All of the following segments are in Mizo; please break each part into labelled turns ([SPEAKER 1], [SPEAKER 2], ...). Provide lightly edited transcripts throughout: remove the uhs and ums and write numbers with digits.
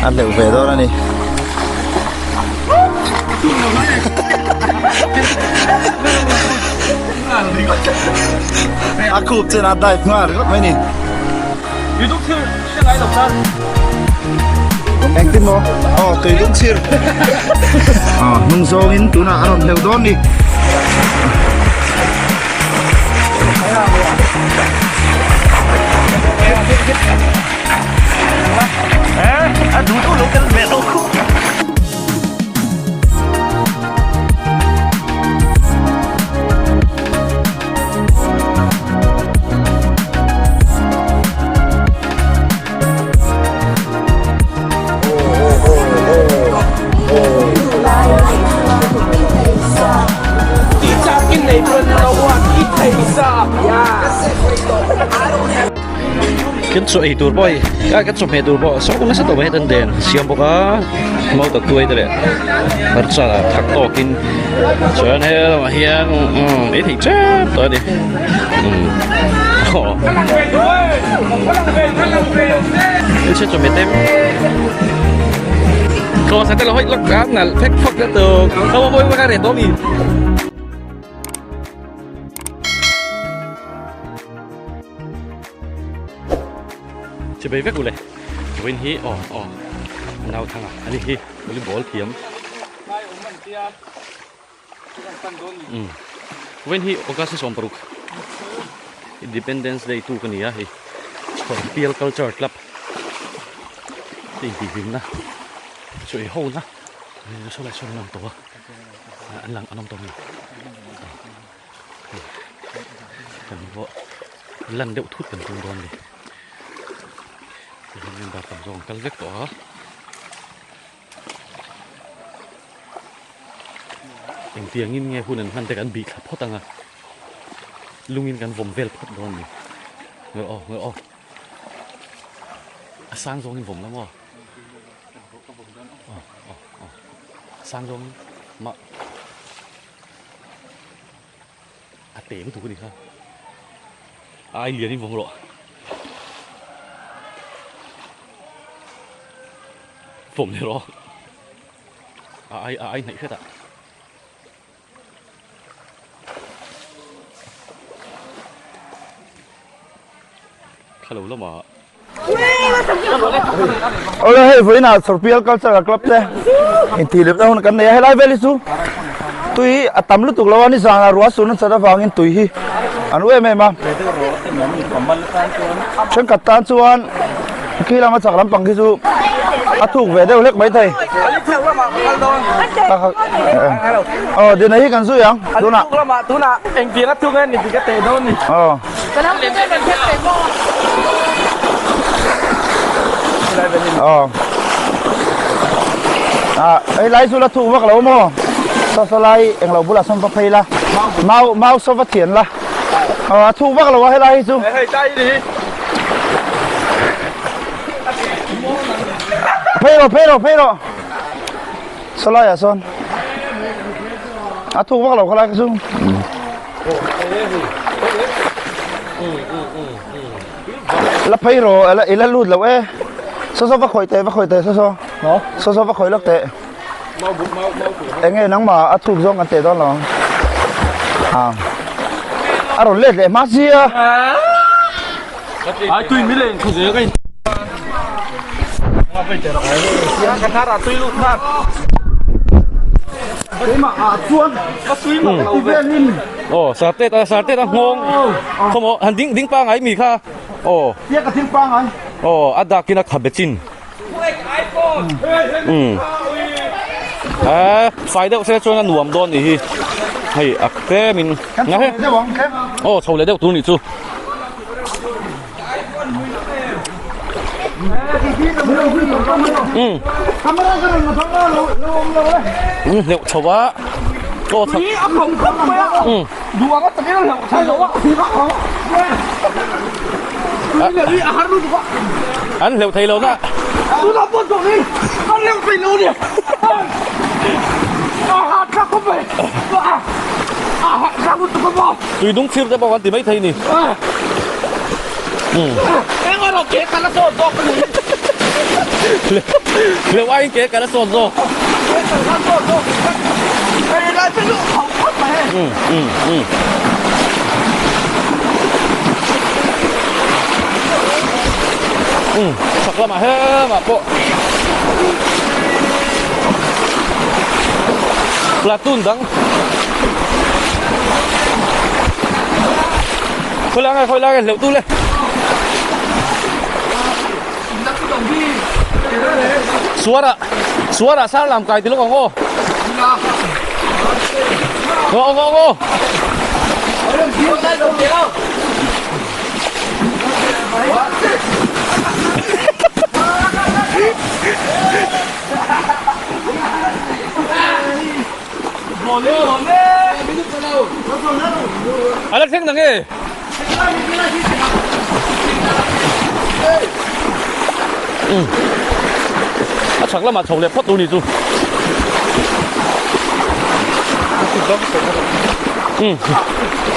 [SPEAKER 1] A hleuh ve dawn a ni. A khup chen a dive nghal ringawt mai a ni. Engtin maw? Aw tui dum chhir. Aw hnung zawngin tunah a rawn hleuh dawn ni.
[SPEAKER 2] Kan chaw ei tur pawh hei a kan chawhmeh tur pawh saw nasa tawh mai hetan den siam bawk a mau tak tuai te leh hmarcha thak tawkin chuan he lamah hian umm ei theih tep tawh a ni umm aw hei chawhmeh te Chibai vek ule vawiin hi aw aw a nau thang a ani hi volleyball thiam umm vawiin hi August ni 16 Independence Day tu ka ni a hei Chhawrpial Culture Club te intihhlimna chu ei ho na saw lai sawn an awm tawh a an lang an awm tawh a ni. Kan pawh lan deuh thut kan tum dawn a ni tihian member tam zawk an kal vek tawh a engtiangin nge hun an hman te kan bih thla phawt ang a lungin kan vawm vel phawt dawn a ni ngawi aw ngawi aw a sang zawngin vawm la maw aw aw aw a sang zawngin mah. A te lutuk a ni kha. A ai lian in vawng rawh. Vawm leh rawh. A ai a ai hnaih hret ah. Thla lo lamah.
[SPEAKER 1] Awle hei vawiinah Chhawrpial Cultural Club te intihhlipna hun kan nei a, helai vel hi chu tui hi a tam lutuk lo a, nizanah ruah sur nasat avangin tui hi an u em em a, thenkhat tan chuan khi lama chak lampang khi chu a thuk ve deuh hlek maithei. Aw dina hi kan zui ang tunah. Aw. Aw. À, hei lai chu la thuk vak lo maw? Saw saw lai eng lo bulah sawn va phei la. Mau mau saw va thian la. Aw a thuk vak lo a helai hi chu. Phei rawh phei rawh phei rawh. Saw laiah sawn. A thuk vak lo khalai kha chu. La phei rawh ila ila lut lo e. Saw saw va khawih teh va khawih teh saw saw. Saw saw va khawih lawk teh. Enge nangmah a thuk zawng kan teh dawn lo ang. A a rawn let leh hma sia.
[SPEAKER 3] Ai tui mi len khu zel ka in.
[SPEAKER 2] Aw sarte ta sarte ta nghawng khawmaw han ding ding pangai mi kha aw aw a dakin a khabe chin um a fai deuh se chuan a nuam dawn nih hi hei a tlemin nga he aw chho leh deuh tur nih chu. Um um hleuh chho a aw chho um an hleuh thei lo na tui dung thir te pawh kan ti mai thei ni. Hleuh aiin ke kal a sawt zawk. Chhak lamah hemah pawh platoon dang khawi lai nge khawi lai nge hleuh tu le. Suara suara sar lam kai ti lawk ang aw. Ngaw ngaw ngaw. A la thleng nang e. A chhak lamah chho leh phawt tur ni chu.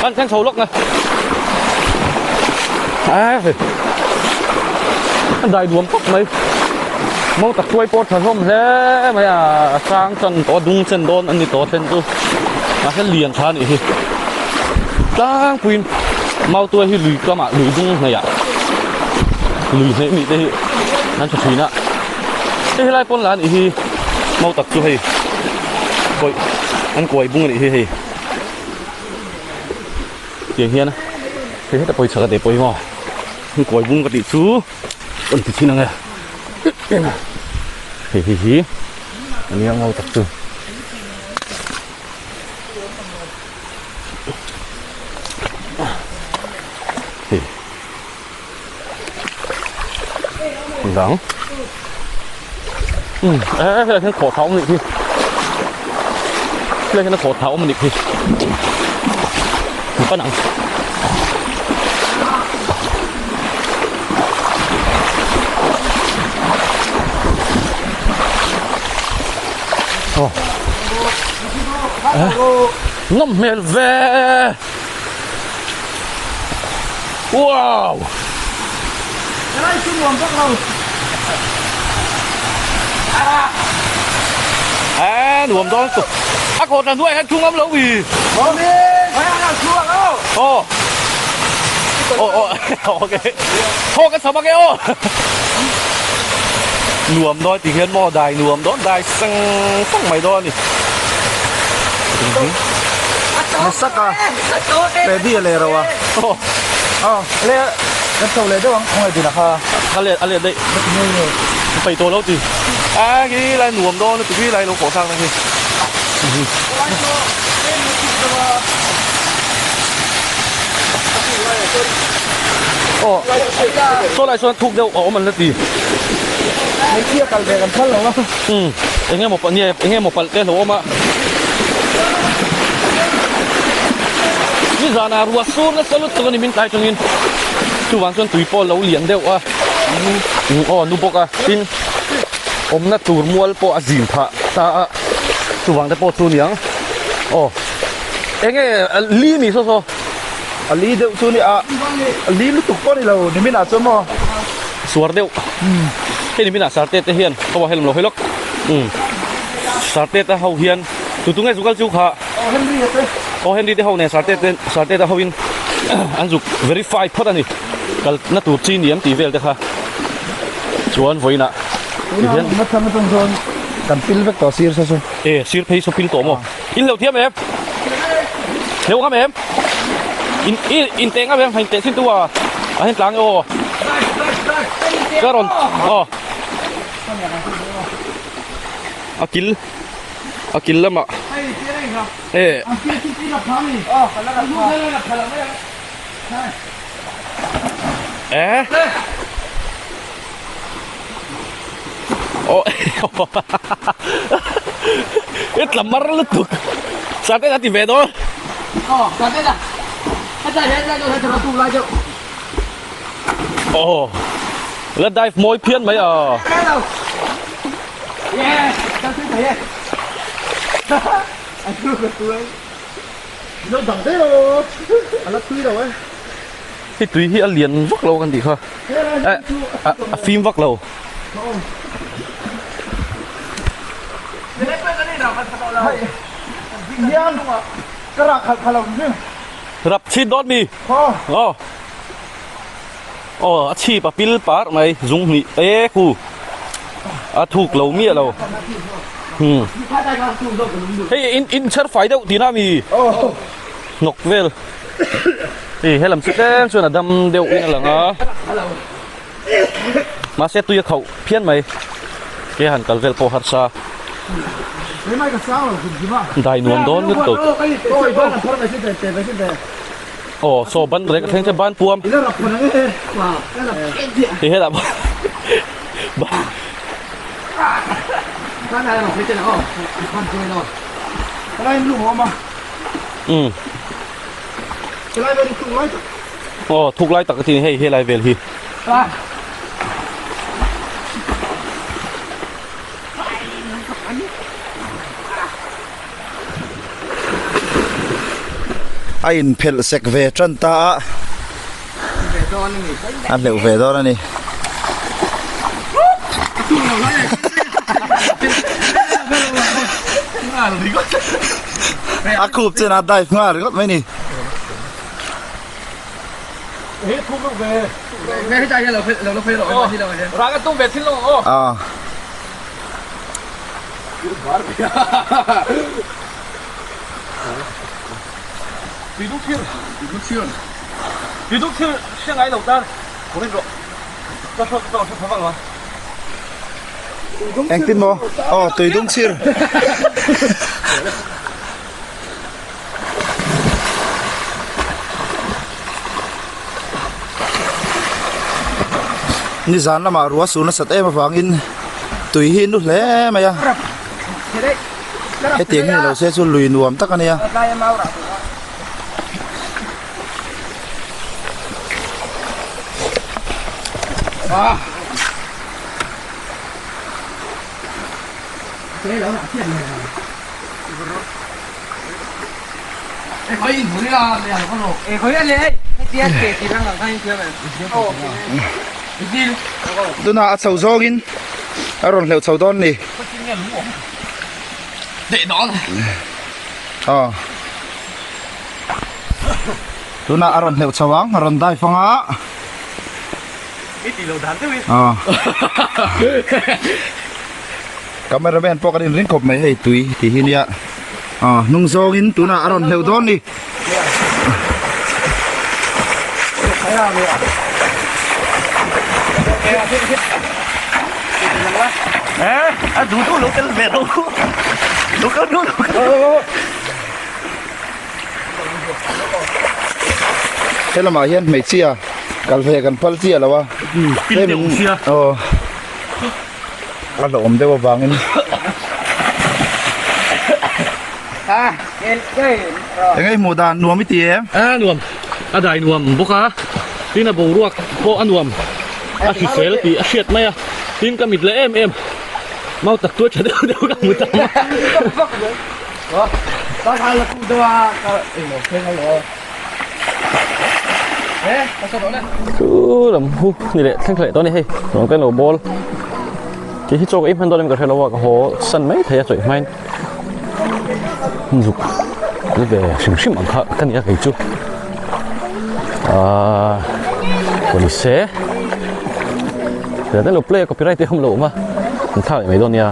[SPEAKER 2] Kan thleng chho lawk na. A hei. A dai duam khawp mai. Mau tak tuai pawh tha hlawm hle mai a, a sang chan tawh a dung chen dawn a ni tawh a then chu mahse lian tha a nih hi. Tlangpuiin mau tuai hi lui kamah lui dung hnaihah lui hnaih nih te hi an tha thin a, hei helai pawn lah a nih hi mau tak chu hei kawih an kuai bung a nih hi hei. Tiang hian hei heta pawisa ka teh pawimawh an kuai bung ka tih chu. Rawn ti thin ang e hei hei hi a nia ngau tak chu hei dang um e helai hian khawh thla awm anih khi helai hian a khawh thla awm anih khi pan ang. Nawm hmel ve wow a nuam dawn tuk a khawh tan hnuaiah hian thu ngam lo wi aw aw aw ok thaw ka cham ange aw nuam dawn tih hian maw dai nuam dawn dai sang sang mai dawn a ni
[SPEAKER 1] Masaka ready a leh ro a aw le kan chho leh deuh ang khawngaih dina kha
[SPEAKER 2] a let a let daih peih tawh lo ti a khi lai nuam dawn lutuk hi lai lo kawh thlak na khi. Aw saw lai sawn thuk deuh a awm an la ti.
[SPEAKER 1] Hmeichhia kal ve kan phal lo a.
[SPEAKER 2] Umm eng emaw pawh nia eng emaw palh te alo awm a. Nizanah ruah sur nasa lutuk a ni min tlai chungin chuvang chuan tui pawh a lo lian deuh a. Aw nu bawk a tin awmna tur mual pawh a zin phah ta a chuvang te pawh chu niang aw eng nge li ni saw saw.
[SPEAKER 1] A li deuh chu ni a, a li lutuk pawh ni lo nimin ah chuan maw.
[SPEAKER 2] Suar deuh. Hei nimin ah Sarte te hian ka helm lo hawi lawk. Umm Sarte te ho hian tu tu nge zuk kal chu kha.
[SPEAKER 1] Aw Henry a te.
[SPEAKER 2] Aw Henry te ho nen Sarte te Sarte te ho in an zuk verify phawt a ni. Kal na tur chi ni an tih vel te kha. Chuan vawiin ah
[SPEAKER 1] ti hian. Tuna thlang atang chuan kan pil vek tawh sir saw saw.
[SPEAKER 2] E sir phei saw pil tawh maw. In lo thiam em? Hleuh ngam em? In in in teh ngam em? Hei teh chin tu a a hen tlang e aw. Ka rawn aw. A kil a kil lamah e. E. Aw I tla mar lutuk Sate a ti ve dawn Aw la dive mawi phian mai a Hei tui hi a lian vak lo kan tih kha a fim vak lo. Rap chhit dawn mi? Aw. Aw a chhip a pil par mai zung hnih e khu a thuk lo miah lo. Hmm. Hei in in chher fai deuh tihna mi? Hnawk vel. Hei helam chu tlem chuan a dam deuh in a lang a. Mahse tui a khauh phian mai. Ke han kal vel pawh harsa. Dai nuam dawn lutuk. Aw saw ban rek a thleng che ban puam. Ti helah Um. Aw thuk lai tak a ti hei helai vel hi.
[SPEAKER 1] A inphelh sek ve tan ta a a hleuh ve dawn a ni. A khup chen a dive nghal ringawt mai ni. A. Engtin maw? Aw tui dung chhir. Nizan lamah ruah sur nasat em avangin tui hi nu hle mai a hetiang hi ni lo se chu lui nuam tak a nia. Tunah a chho zawngin a rawn hleuh chho dawn ni. Aw. Tunah a rawn hleuh chho ang, a rawn dive ang a. Aw. Cameraman pawh kan inring khawp mai hei tui tih hi nia aw hnung zawngin tunah a rawn hleuh dawn ni. He lamah hian hmeichhia kal ve kan phal chiah lo a aw. A hlauhawm deuh avangin Eng ei hmuh dan nuam i ti em?
[SPEAKER 2] A nuam, a dai nuam bawk a, tin a boruak pawh a nuam, a hrisel tih a hriat mai a, tin ka mit leh em em, mau tak tuai tha deuh deuh ka hmu ta Chu lam hu ni leh thleng leh tawh a ni hei rawn ken lo ball tih hi chaw ka ei hman dawn em ka hre lo a ka haw san mai thei a chawih hmain zuk ni ve hrim hrim ang kha ka ni a kei chu ahh pawh ni se lo play a copyright te a awm lo awm a an thlak leh mai dawn nia.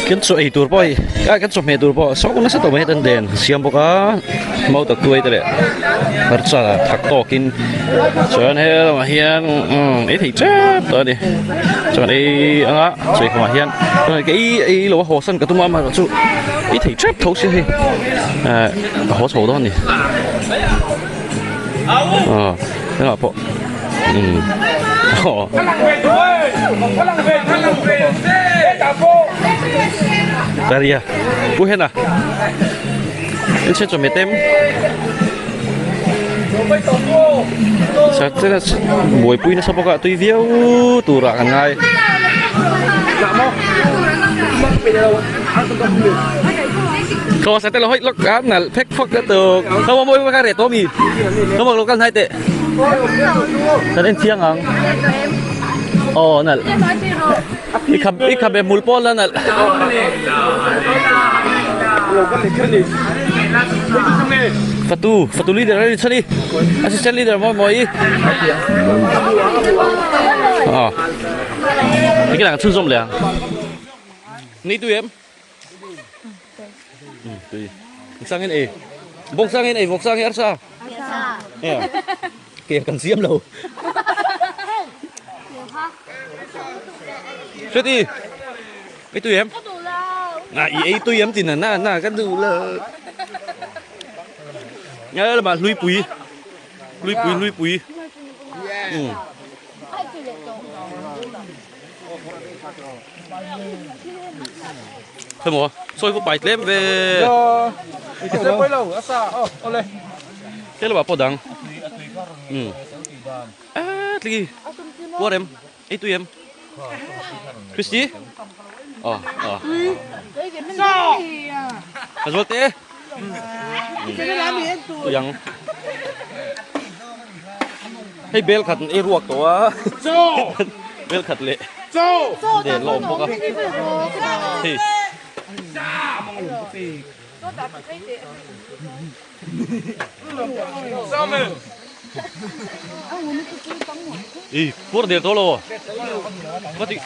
[SPEAKER 2] Kan chaw ei tur pawh hei ah kan chawhmeh tur pawh saw nasa tawh mai heta den siam bawk a mau tak tuai te leh hmarcha thak tawkin chuan he lamah hian umm ei thei tep tawh a ni chuan ei anga chawi khawmah hian ka ei ei lo a haw san ka tum a amaherawhchu ei thei tep tho sia hei eh a haw chho dawn a ni aw engah pawh umm aw Daria pu hena in chhe chawhmeh tem. Buaipui nasa bawk a tui viau turah kan ngai. Khaw sa te lo hoi lok a nal phek phawk ka tuk. Khaw ma mawi ka re to mi. Khaw ma lo kal hnai teh. Kan en chiang ang. Aw nal. I khap i khap e mul pawl la nal. Fatu fatu leader ani chani. Assistant leader mawi mawi. Aw. Tikhian ang chhunzawm leh ang. Ni tui em? Tui. Sangin ei. Bawk sangin ei, vawk sangin arsa. Arsa. Ke kan siam lo. Sweetie. Ei tui em? Na i ei tui em tin na na kan duh lo. Nghe là mà lui pui. Lui pui lui pui. Ừ. Thôi mùa, sôi có bài tlem ve. Thế là bảo po dang. Ừ. À, tli. Puar em. Ei tui em. Christy. Ờ, ờ. A zual te. Tui ang. Hei bel khat ei ruak tawh a. Bel khat leh den la awm bawk a. Hei. Ih pur der tawh lo aw. Va ti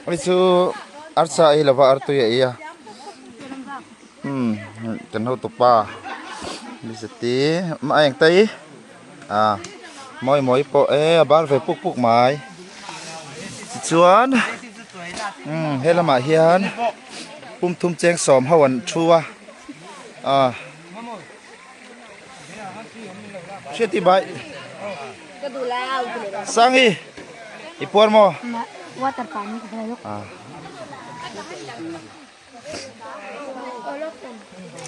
[SPEAKER 1] Hei chu arsa ei lova artui a ei a umm kan hotupa ni a eng ta i ah mawi mawi pawh e a bar ve puk puk mai tichuan umm he lamah hian pum thum cheng sawm ho an thu a ah. Hriat i bai. Sangi i puar maw?
[SPEAKER 3] Water pani ka bala lok.
[SPEAKER 1] Ah.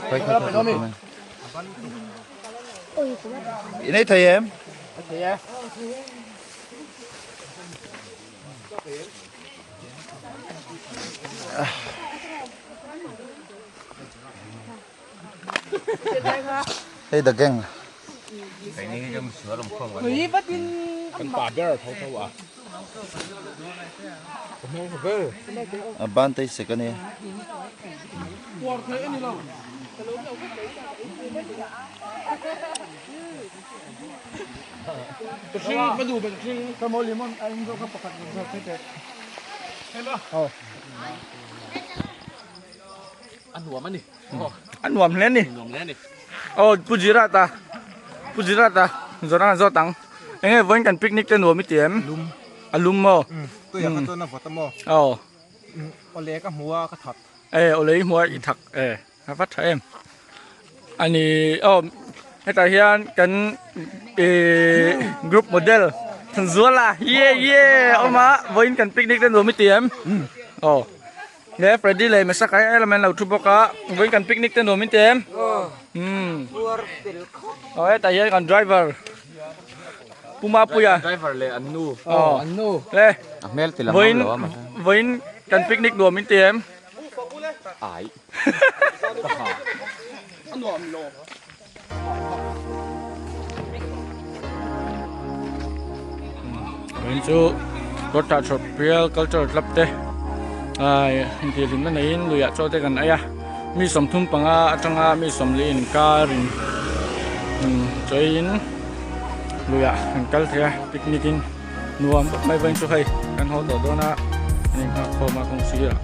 [SPEAKER 1] Pai kha kha kha. I nei thei em?
[SPEAKER 4] Thei e.
[SPEAKER 1] Hei the gang. A ban te sek ani.
[SPEAKER 2] A nuam a ni.
[SPEAKER 4] A nuam hle a ni.
[SPEAKER 2] Nuam hle a ni.
[SPEAKER 4] Aw Pu Jirata Pu Jirata zawrh ang zawt ang. Enge vawiin kan picnic te nuam i ti em?
[SPEAKER 5] Lum.
[SPEAKER 4] A lum maw?
[SPEAKER 5] Tuiah kha chuan a vawt a maw?
[SPEAKER 4] Aw.
[SPEAKER 5] Awle ka hmu a ka thak.
[SPEAKER 4] E awle i hmu a i thak e a va tha em. A ni aw hetah hian kan ihh group model Thanzuala ye ye awm a vawiin kan picnic te nuam i ti em? Aw. He Freddy leh Mesaka hi elam an lo thu bawk a vawiin kan picnic te nuam in ti em umm aw hetah hian kan driver Pu Mapuia
[SPEAKER 5] driver leh an nu
[SPEAKER 4] aw
[SPEAKER 5] an nu
[SPEAKER 4] le
[SPEAKER 5] a hmel ti lang
[SPEAKER 4] vawiin
[SPEAKER 5] lo a mahse
[SPEAKER 4] vawiin kan picnic nuam in ti em
[SPEAKER 5] ai
[SPEAKER 4] Vawiin chu Kawrthah Thawhpial Cultural Club te ai intihhlimna neiin luiah chaw te kan ei a mi 35 atanga mi 40 inkarin chawiin luiah kan kal thei a picnic in nuam khawp mai vawiin chu hei kan haw tawh dawn a an inghak khawm a kawng sirah.